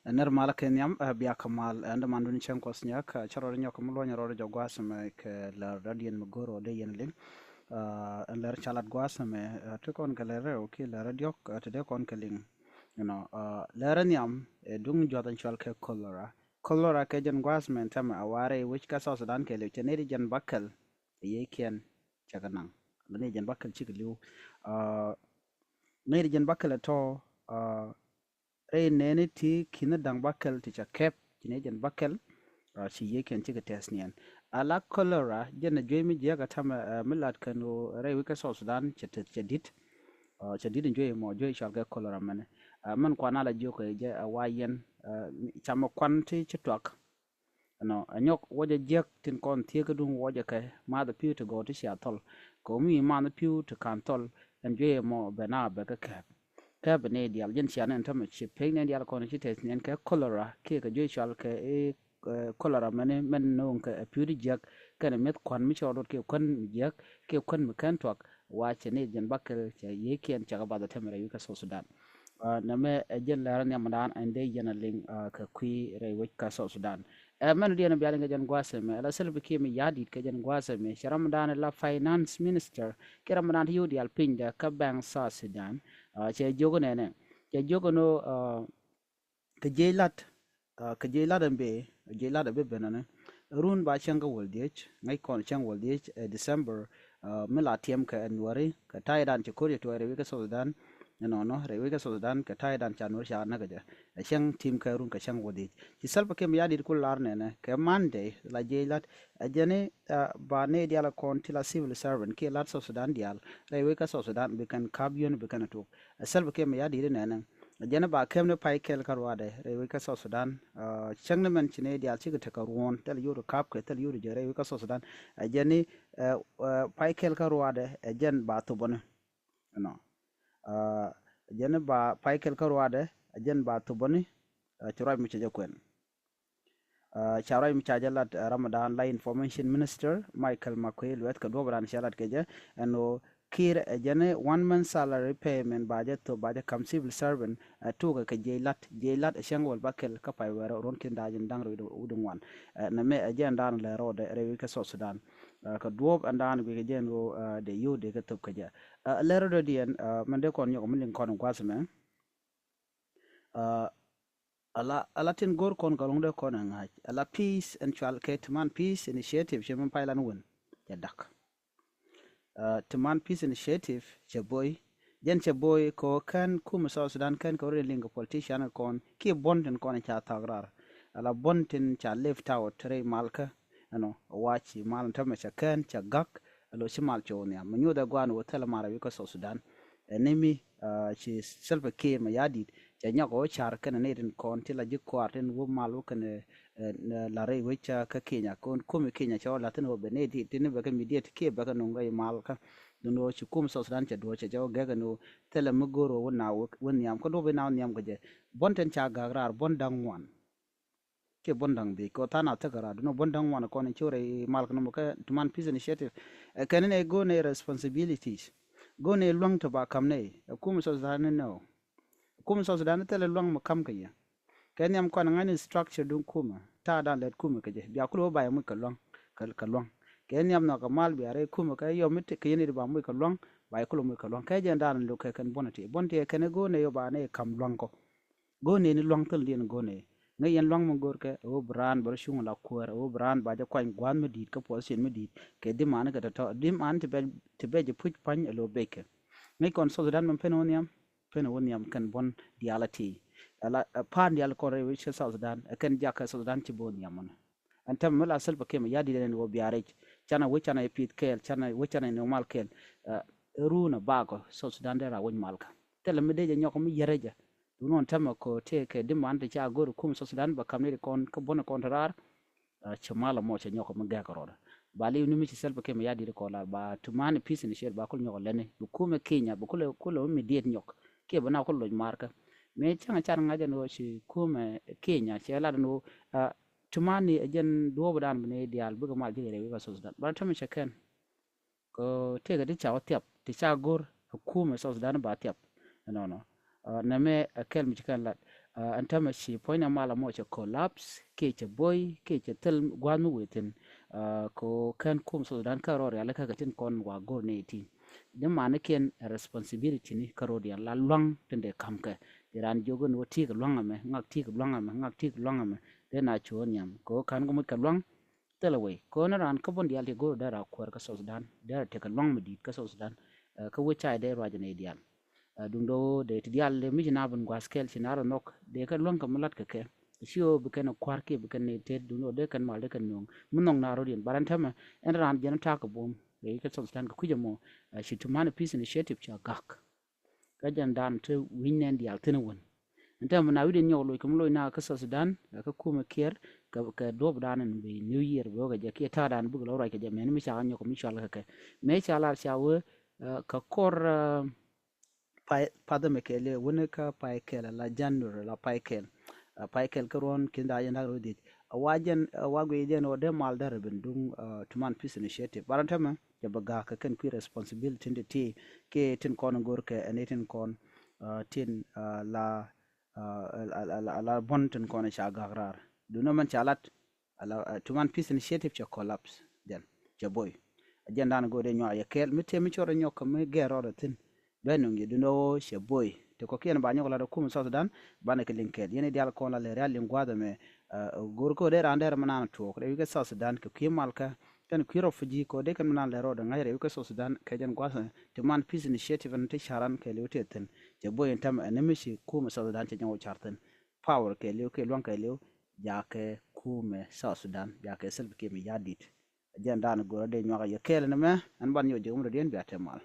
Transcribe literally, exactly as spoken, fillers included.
Ɛ nɛr malä kɛ nhiam, ɛ, bia kä mal, ɛ, ɛn dämandun cäŋ Kuɔth Nyak, ɛ, cä rɔɔdɛ nyɔk mi luɔ̱nyɛ rɔɔdɛ jɔk gua̱a̱th ɛmɛ kɛ lär radion mi go̱r ɔ dee yɛn liŋ. Ɛ, ɛn lär ca lat gua̱a̱th ɛmɛ, ɛ, ti kɔn kɛ lär rɛw kiɛ lär radiɔk, ɛ, ti dee kɔn kɛ liŋ. You know, ɛ, lär nhiam, ɛ, duŋ juath ɛn cual kɛ cholera. Cholera kɛ jɛn gua̱a̱th ɛmɛ ɛn tämɛ a warɛ wi̱c kä South Sudan kɛ liw cɛ nɛy ti jɛn bäkɛl, ɛ, yieekiɛn cɛ kɛ naŋ. Lɛ nɛy jɛn bäkɛl cikɛ liw. Ɛ, nɛy ti jɛn bäkɛl ɛ tɔ, ɛ, rɛy nɛɛni ti ki̱n da̱ŋ bäkɛl ti ca kɛp, ci nɛy jɛn bäkɛl, ɛ, ci yieekiɛn cikɛ tɛth niɛn. Ala cholera, jɛn ɛ juey mi jiäk ɛ tämɛ, ɛ, mi lat kɛn ɣöö rɛy wi̱c kä South Sudan cɛ teth cɛ di̱t. Ɛ, cɛ di̱t in juey mɔ, juey cɔal kɛ cholera mɛnɛ. Ɛ, mɛn kuan ala jiök kɛ jɛ, ɛ, wa yɛn, ɛ, camɛ kuan ti ci tuak. Ɛnɔ, ɛ nyɔk wä jɛ jiäk tin kɔn thiekä duŋ wä jɛ kɛ math pi̱w ti gɔw ti cia thɔl. Kɛ mi math pi̱w ti ka̱n thɔl, ɛn juey mɔ bɛ na bɛ kä kɛp. Kɛp ni diaal jɛn cia nɛn tämɛ ci pek ni diaal kɔn ci tɛth niɛn kɛ cholera kiɛ kɛ juey cɔal kɛ i̱, ɛ, cholera mɛni mɛn no̱o̱ŋ kɛ ɛ pi̱w ti jiäk kɛnɛ mi̱eth kuan mi cɔɔl rot kiɛ kuan mi jiäk kiɛ kuan mi kɛn tuak. Wa cɛ ni jɛn bäkɛl cɛ yieekiɛn cɛ kɛ bath ɛ tämɛ rɛy wi̱c kä South Sudan. Ɛ, nɛmɛ ɛ jɛn lär nhiamdan ɛn dee yɛn a liŋ, ɛ, kɛ kui̱ rɛy wec kä South Sudan. Ɛ, mɛn diɛn bia liŋ kɛ jɛn gua̱a̱th ɛmɛ, ala Salva Kiir Mayardit kɛ jɛn gua̱a̱th ɛmɛ, cɛ ramdan la finance minister, kɛ ramdan ti yio̱w diaal pinydɛ kä bank South Sudan. Ɛ, cɛ jiök nɛnɛ, cɛ jiök nɔ, ɛ, kɛ jiec lat, ɛ, kɛ jiec lat ɛn bee, jiec lat ɛ bi ben ɛnɛ. Run ba cäŋ kä wäl dhiec, ŋäc kɔn cäŋ wäl dhiec, ɛ, December, ɛ, mi la tiɛm kɛ ɛn wari, kɛ ta̱ydan cɛ ko̱r cɛ tuɔɔk rɛy wi̱c kä South Sudan, ɛnɔnɔ, rɛy wi̱c kä South Sudan, kɛ ta̱ydan ca nuɔr ca näk kɛ jɛ. Ɛ cäŋ tim kɛ run kɛ cäŋ wäl dhiec. Ci Salva Kiir Mayardit ku lar nɛnɛ, kɛ Monday, la jiec lat, ɛ jɛn i̱, ɛ, ba nɛy diaal kɔn ti la civil servant, kiɛ lat South Sudan diaal, rɛy wi̱c kä South Sudan, bi kɛn ka̱p yön, bi kɛn ɛ tuk. Ɛ Salva Kiir Mayardit nɛnɛ, ɛ jɛn i̱ ba kɛm ni pay kɛl kä ruaadɛ, rɛy wi̱c kä South Sudan, ɛ, cäŋ ni mɛn ci nɛy diaal cikɛ tekɛ ruɔ̱ɔ̱n, thil yot ka̱p kɛ, thil yot jɛ rɛy wi̱c kä South Sudan, ɛ jɛn i̱, ɛ, ɛ, pay kɛl kä ruaadɛ, ɛ jɛn ba thopä ni. Ɛnɔ. Ɛ, jɛn i̱ ba pay kɛl kä ruaadɛ, ɛ jɛn ba thopä ni, ɛ, ci ruac mi cɛ jɛ kuɛn. Ɛ, ca ruac mi ca jɛ lat, ɛ, ramdan la information minister, Michael Makuei Lueth, kɛ duɔ̱ɔ̱p ran cɛ lat kɛ jɛ, ɛn ɣöö Kiir ɛ jɛn i̱ one month salary payment ba jɛ thop, ba jɛ ka̱m civil servant, ɛ, tukɛ kɛ jiec lat, jiec lat ɛ cäŋ wäl bäkɛl kä pay wäl ruɔ̱n ki̱n da̱a̱c in da̱ŋ rɛw wi̱cdɛ ŋuan. Ɛ, nɛmɛ ɛ jɛn dan lär rɔɔdɛ rɛy wi̱c kä South Sudan. Ɛ, kɛ duɔ̱ɔ̱p ɛn dan guic kɛ jɛn ɣöö, ɛ, dee yio̱w dee kɛ thop kɛ jɛ. Ɛ, lär rɔɔdɛ diɛn, ɛ, mɛn dee kɔn nyɔk mi liŋ kɔn in gua̱th mɛ. Ɛ, ala, ala tin go̱r kɔn kɛ luɔ̱ŋ dee kɔn ɛ ŋa̱c. Ala peace ɛn cual kɛ Timan Peace Initiative cɛ min pay lan wän cɛ dak. Ɛ, Timan Peace Initiative cɛ boy. Jɛn cɛ boy kɛ ɣöö kɛn kumɛ South Sudan kɛn kɛ ɣöö ri liŋ kɛ politician kɔn kiɛ buɔ̱n tin kɔn ca thak raar. Ala buɔ̱n tin ca left out rɛy malkä. Ɛnɔ, wa ci mal in tämɛ cɛ kɛn cɛ gak. Alo ci mal cɛ wä nhiam. Mi nyuuth ɛ guan wä thilɛ mal rɛy wi̱c kä South Sudan. Ɛ ni mi, ɛ, ci Salva Kiir Mayardit cɛ nyɔk ɣä car kɛnɛ nɛy tin kɔn ti la ji̱ kuaar tin wä mal wä kɛnɛ, ɛ, la rɛy wec kä Kenya. Kɔn kumi Kenya cɛ wä la̱th tin wä bɛ nɛy ti, tin bɛ kɛ midiɛt kiɛ bɛ kɛ nuŋ kɛ mal kä. Dun wä ci kum South Sudan cɛ duɔ̱ɔ̱c cɛ, cɛ wä gɛk ni wä thilɛ mi go̱o̱r wä wä na wä, wä nhiam. Kä duɔ̱p in na wä nhiam kɛ jɛ. Buɔ̱n tin ca gak raar, buɔ̱n da̱ŋ ŋuan. Kiɛ buɔ̱n da̱ŋ dhiec kɛ ɣöö tha̱a̱ŋ a thäk kɛ raar. Dun ɣöö buɔ̱n da̱ŋ ŋuan kɔn in ci wä rɛy mal kɛ nɔmɔ kä Timan Peace Initiative. Ɛ kɛn in ɛ go̱o̱r ni responsibilities. Go̱o̱r ni lua̱ŋ ti ba ka̱m nɛy. Ɛ kumɛ South Sudan ni nɛw. Kumɛ South Sudan ni thilɛ lua̱ŋ mi ka̱m kɛ yɛ. Kɛ nhiam kɔn ŋa̱c ni structure duŋ kumɛ. Ta̱a̱ da̱a̱n lɛt kumɛ kɛ jɛ. Bia kulɛ wä ba yɛ muc kɛ lua̱ŋ. Kɛ, kɛ lua̱ŋ. Kɛ nhiam nhɔk kɛ mal bia rɛy kumɛ kɛ yɔm mi ti kɛ yɛn i̱ ba muc kɛ lua̱ŋ. Ba yɛ kulɛ muc kɛ lua̱ŋ. Kɛ jɛn da̱a̱n luk kɛ kɛn buɔ̱n ti. Buɔ̱n ti ɛ kɛn ɛ go̱o̱r ni yɛ ba ni ka̱m lua̱ŋ kɔ. Go̱o̱r nɛy ni lua̱ŋ thil diɛn go̱o̱r nɛy. Ŋäc yɛn lua̱ŋ mi go̱o̱r kɛ, ɛ ɣöö bi raan bɛ rɔ cuŋ la kuäär, ɛ ɣöö bi raan ba jɛ kuany gua̱a̱th mi di̱i̱t kä position mi di̱i̱t, kɛ di̱man kɛ tɔ̱tɔ̱, di̱man ti bɛ, ti bɛ jɛ puc pa̱ny ɛ lo̱ bec kɛ. Ŋäc kɔn South Sudan mɛn pen ɛ wä nhiam, pen ɛ wä nhiam kɛn buɔ̱n diaal a ti. Ala, ɛ, pa̱a̱n diaal kɔn rɛy wec kä South Sudan, ɛ kɛn jak kä South Sudan ci bä wä nhiam mɔnɛ. Ɛn tɛmɛ mi la Salva Kiir Mayardit ɛn wä bia rɛc, canɛ wec canɛ pith kɛɛl, canɛ wec canɛ ni mal kɛɛl. Ɛ, run a bakɔ South Sudan dee ra wec mal kä. Thilɛ mi dee jɛ nyɔk mi yɛrɛ jɛ. Duŋ nɔn tɛmɛ kɔ tëë kɛ di̱man ti ca go̱r kum South Sudan ba kam ni di kɔn kä buɔ̱n kɔn ti raar. Ɛ, cɛ mal mɔ cɛ nyɔk mi gɛk rɔɔdɛ. Ba liw ni mi ci Salva Kiir Mayardit kɔ la ba Timan Peace Initiative ba kul nyɔk lɛni. Bi kumɛ Kenya, bi kulɛ, kulɛ mi diet nyɔk. Kiɛ bi na kul loc markä. Mi cäŋ can ŋa̱c ɛn ɣöö ci kumɛ Kenya, cɛ lat ɛn ɣöö, ɛ, Timan ni ɛ jɛn duɔɔp dan bi ni diaal bikɛ mal ji̱ rɛy wi̱i̱ kä South Sudan. Ba tɛmɛ cɛ kɛn. Kɛ tëëkɛ ti ca wä thiap, ti ca go̱r ɛ kumɛ South Sudan ba thiap. Ɛnɔnɔ. Ɛ, nɛmɛ ɛ kɛl mi ci kɛn lat. Ɛn tämɛ ci puɔ̱ny na mal amɔ cɛ collapse kiɛ cɛ boy kiɛ cɛ thil gua̱a̱th mi wëë thi̱n. Kɛ ɣöö kɛn kum South Sudan kä rɔ rialikä kɛ tin kɔn wa go̱r nɛy ti. Dee manikiɛn ɛ responsibility ni kä rɔdiɛn la lua̱ŋ tin dee ka̱mkɛ. Dee raan jiök in wä ti̱i̱ kɛ lua̱ŋ ɛmɛ, ŋak ti̱i̱ kɛ lua̱ŋ ɛmɛ, ŋak ti̱i̱ kɛ lua̱ŋ ɛmɛ. Dee na cuɔ̱ɔ̱n nhiam kɛ ɣöö ka̱n kɛ muc kɛ lua̱ŋ. Thilɛ wei kɛ ɣöö ni raan kä bun diaal ti go̱r dee ra kuäär kä South Sudan, dee ra tekɛ lua̱ŋ mi di̱i̱t kä South Sudan. Kä wec ca dee ruac nɛy diaal. Duundɛ ɣöö dee ti diaal dee mi ci na ben gua̱a̱th kɛl ci na rɔ nhɔk dee kɛ luäŋ kɛ mi lat kɛ kɛ. Ci ɣöö bi kɛn kua̱r kiɛ bi kɛn ni tet duundɛ ɣöö dee kɛn mal dee kɛn nööŋ mi nhɔk na rɔ̱diɛn. But ɛn tämɛ ɛn raan jiɛn ta̱a̱ kɛ buɔ̱m kɛ kɛ South Sudan kɛ kui̱c ɛmɔ. Ci Tumani Peace Initiative ca gak. Kä jɛn dan te wi̱ny nɛn diaal thi̱n wän. Ɛn tämɛ na wi̱cdiɛn nyɔk loc kɛ mi loc na kä South Sudan kä kumɛ Kiir kɛ duɔ̱ɔ̱pdan in bi New Year bi wä kɛ jɛ kiɛ ta̱a̱dan bikɛ lɔ ruac kɛ jɛ mɛni mi ca kɛ nyɔk kɛ mi cual kɛ kɛ. Mëë ca lar ca wee kɛ kɔr path ɛmɛ kɛɛliw wuni kä pay kɛl la January la pay kɛl. Pay kɛl kä ruɔ̱n kin da̱a̱ jɛn da̱k rɔ dhiec a wa jɛn a wa guiy jɛn ɣöö dee mal dee rɛ ben duŋ Tumani Peace Initiative. Bara tämɛ cɛ bɛ ga̱a̱k kɛ kɛn kui̱ responsibility tin ti ti kiɛ tin kɔn go̱r kɛ ɛn i̱ tin kɔn tin la la buɔ̱n tin kɔn ca ga̱a̱k raar. Duundɛ mɛn ca lat Tumani Peace Initiative cɛ collapse jɛn cɛ boy. Jɛn dan go̱o̱r dee nyuak yɛ kɛɛl mi tëë mi cɔr nyɔk kɛ mi gɛr rɔɔdɛ thi̱n. Bɛ nuŋ yɛ duundɛ ɣöö cɛ boy ti kɔkiɛn ba nyɔk lat ɛ kum South Sudan. Banɛ kɛ liŋ kɛɛl yɛn i̱ diaal kɔn la lɛ rial liŋ gua̱a̱th ɛmɛ. Go̱o̱r kä dee raan dee rɛ mi naan tuɔɔk rɛ wi̱i̱ kɛ South Sudan kɛ kui̱ mal kä kɛn kui̱ rɔ fuji kɔ dee kɛn mi naan lɛ rɔɔdɛ ŋa̱c rɛ wi̱i̱ kɛ South Sudan kɛ jɛn gua̱a̱th. Tumani Peace Initiative ɛn ti caran kɛ li̱w tëë thi̱n. Cɛ boy ɛn tɛm ɛn mi ci kum South Sudan cɛ jɛn wä car thi̱n. Power kɛɛliw kiɛ lua̱ŋ kɛɛliw jakɛ kumɛ South Sudan jakɛ Salva Kiir mi ya̱a̱ di̱t. Jɛn dan go̱o̱rä dee nyuak yɛ kɛɛl ni mɛ ɛn ban nyɔk jek mi rɔ diɛn bia te mal.